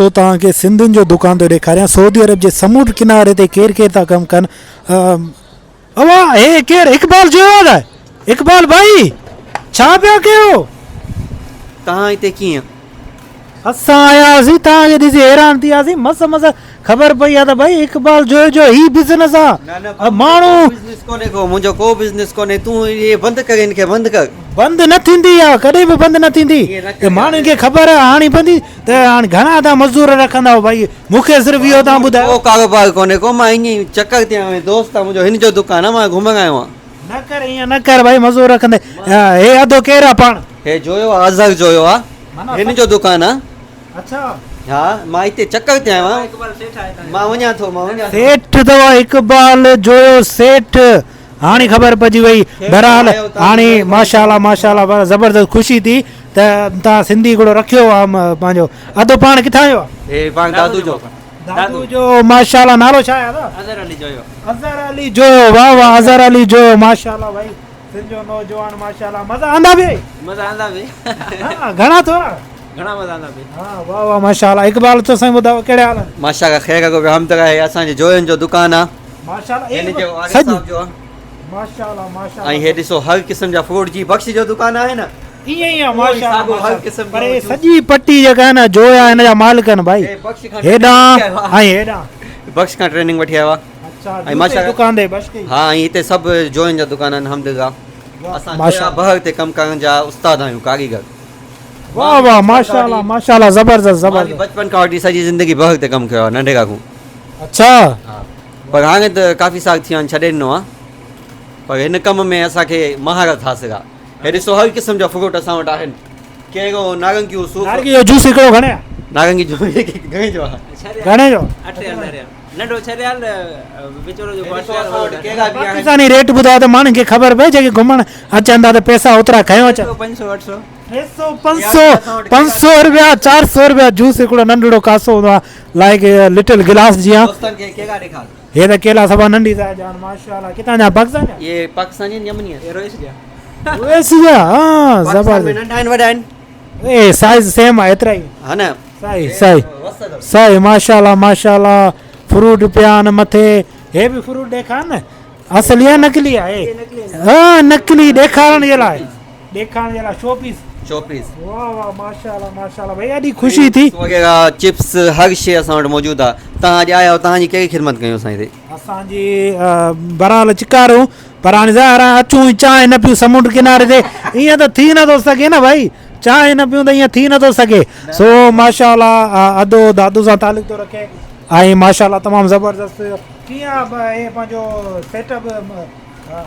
دوستو توهان کي سنڌين جو دڪان ٿو ڏيکاريان سعودي عرب جي سمنڊ ڪناري تي ڪير ڪير ٿا ڪم ڪن اوهان هي ڪير اقبال جو آواز آهي اقبال ڀائي ڇا پيا ڪيو توهان هتي ڪيئن اسان آيا هئاسين توهان کي ڏسي حيران ٿي وياسين مس مس خبر پئي آ ته ڀائي اقبال جويو جو هي بزنس آ ماڻهو بزنس ڪونهي ڪو منهنجو ڪو بزنس ڪونهي تون هي بند ڪر هن کي بند ڪر بند نه ٿيندي آ ڪڏهن به بند نه ٿيندي ته ماڻهن کي خبر هاڻي پوندي ته هاڻي گهڻا تان مزدور رکندا هو ڀائي مون کي صرف اهو تان ٻڌايو ڪو ڪاروبار ڪونهي ڪو مان ائين ئي چڪر تي آيو آهيان دوست آ منهنجو هن جو دڪان آ مان گهمڻ آيو آهيان نه ڪر ائين نه ڪر ڀائي مزدور رکندي هي ادو ڪير آ پاڻ هي جويو آ اظهر جويو آ هن جو دڪان آ اڇا ها مان هتي چڪر تي آيو آهيان مان وڃان ٿو مان وڃان ٿو سيٺ اٿو اقبال جويو سيٺ هاڻي خبر پئجي وئي بهرحال هاڻي ماشاءالله ماشاءالله بهرحال زبردست خوشي ٿي ته تان سنڌي هڪڙو رکيو آ پنهنجو ادو پاڻ ڪٿان جو آ هي پاڻ دادو جو دادو جو ماشاءالله نالو ڇا آهي ادا اظهر علي جويو اظهر علي جويو واه واه اظهر علي جويو ماشاءالله ڀائي سنڌ جو نوجوان ماشاءالله مزا آندا به مزا آندا به ها گهڻا ٿورا گهڻا مزا آندا به ها واه واه ماشاءالله اقبال تو سائين ٻڌايو ڪهڙي حال آهن ماشاءالله خير اگو به حمد آهي اسان جي جوين جو دڪان آ ماشاءالله هن جو عارف صاحب جو آ ماشاءالله ماشاءالله ۽ هي ڏسو هر قسم جا فروٽ جي بخش جو دڪان آهي نه ائين ئي آ ماشاءالله هر قسم پر هي سڄي پٽي جيڪا آهي نه جويا هن جا مالڪ آهن ڀائي هيڏانهن ۽ هيڏانهن بخش کان ٽريننگ وٺي آيو آ ۽ ماشاءالله دڪان تي بس ها ۽ هتي سڀ جوين جا دڪان آهن الحمدلله اسان جويا بهر تي ڪم ڪرڻ جا استاد آهيون ڪاريگر واه واه ماشاءالله ماشاءالله زبردست زبردست بچپن کان وٺي سڄي زندگي بهر تي ڪم ڪيو آهي ننڍي کان اڇا ها پر هاڻي ته ڪافي سال ٿي ويا آهن ڇڏي ڏنو آهي پر هن ڪم ۾ اسان کي مهارت حاصل آهي هي ڏسو هر قسم جا فروٽ اسان وٽ آهن ڪيرو نارنگيون صوف نارنگي جو جوس هڪڙو گهڻي آهي نارنگي جو گهڻي جو آهي گهڻي جو 8 ريال 9 ريال ننڍو ڇهه ريال وچولو جيڪو اٺ ريال وڏو ڏهه ريال. پاڪستاني ريٽ ٻڌايو ته ماڻهن کي خبر پئي جيڪي گهمڻ اچن ٿا ته پئسا اوترا کنيو اچن. 500 800. 300 500 500 رپيا 400 رپيا جوس هڪڙو ننڍڙو ڪاسو هوندو آهي لائيڪ لٽل گلاس جيان. دوستن کي ڪيلا ڏيکار. هي ته ڪيلا سڀا ننڍي سائيز جا آهن ماشاءالله ڪٿان جا پاڪستان جا؟ اهي پاڪستاني آهن يمني آهن. اهي رويس جا. رويس جا ها پاڪستان ۾ زبردست. ننڍا آهن وڏا آهن. اي سائيز سيم آهي ايترا ئي. ها نه. صحيح صحيح صحيح ماشاءالله ماشاءالله فروٽ پيا آهن مٿي هي به فروٽ ڏيکار نه اصلي آ نقلي آ هي ها نقلي ڏيکارڻ جي لاء ڏيکارڻ جي لاء شو پيس شو پيس واه واه ماشاءالله ماشاءالله ڀئي ڏاڍي خوشي ٿي وغيره چپس هر شي اسان وٽ موجود آ تهان اڄ آيا آهيو تهان جي ڪهڙي خدمت ڪيون اسان هتي اسان جي بهرحال چڪارو پر هاڻي ظاهر آهي اچون ۽ چانهه نه پيون سمنڊ ڪناري تي ائين ته ٿي نٿو سگهي نه ڀائي چانهه نه پيون ته ائين ٿي نٿو سگهي سو ماشاء الله ادو دادو سان تعلق ٿو رکي ۽ ماشاء الله تمام زبردست ڪيئن آ هي پنهنجو سيٽ اپ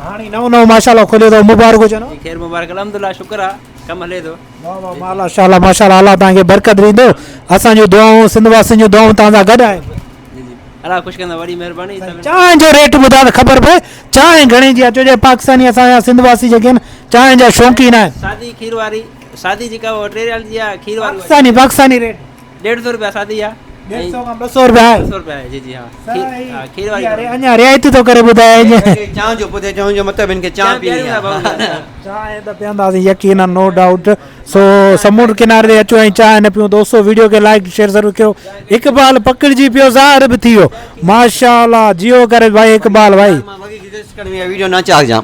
هاڻي نئون نئون ماشاء الله کليو اٿو مبارڪ هجن خير مبارڪ الحمدلله شڪر آ ڪم هلي ٿو واه واه ماشاء الله ماشاء الله الله توهان کي برڪت ڏيندو اسان جون دعائون سنڌ واسين جون دعائون توهان سان گڏ آهن جي جي الله خوش ڪندو وڏي مهرباني چانهه جو ريٽ ٻڌاء ته خبر پئي چانهه گهڻي جي آ ڇو جو پاڪستاني اسان جا سنڌ واسي جيڪي آهن چانهه جا شوقين آهن سادي کير واري سادي جيڪا اها 3 ريال جي آ کير واري پاڪستاني پاڪستاني ريٽ 150 روپيا سادي آ 150 کان 200 روپيا آهي 200 روپيا آهي جي جي ها کير واري اڃا رعايت ٿو ڪري ٻڌائي چانهه جو ٻڌي چانهه جو مطلب هن کي چانهه پيئڻي آ چانهه ته پيئنداسين يقينن نو ڊائوٽ سو سمنڊ ڪناري تي اچو ۽ چانهه نه پيون دوستو ويڊيو کي لائڪ شيئر ضرور ڪيو اقبال پڪڙجي پيو ظاهر به ٿي ويو ماشاءالله جيو ڪري ڀائي اقبال ڀائي ويڊيو نه چاڙهجان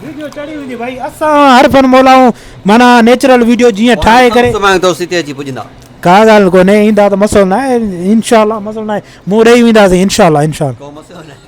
ويڊيو چڙهي ويندي ڀائي اسان حرفن مولائون معنيٰ نيچرل ويڊيو جيئن ٺاهي ڪري سڀاڻي دوست هتي اچي پڄندا ڪا ڳالهه ڪونهي ايندا ته مسئلو ناهي انشاءالله مسئلو ناهي مون ڏئي وينداسين انشاءالله انشاءالله ڪو مسئلو ناهي.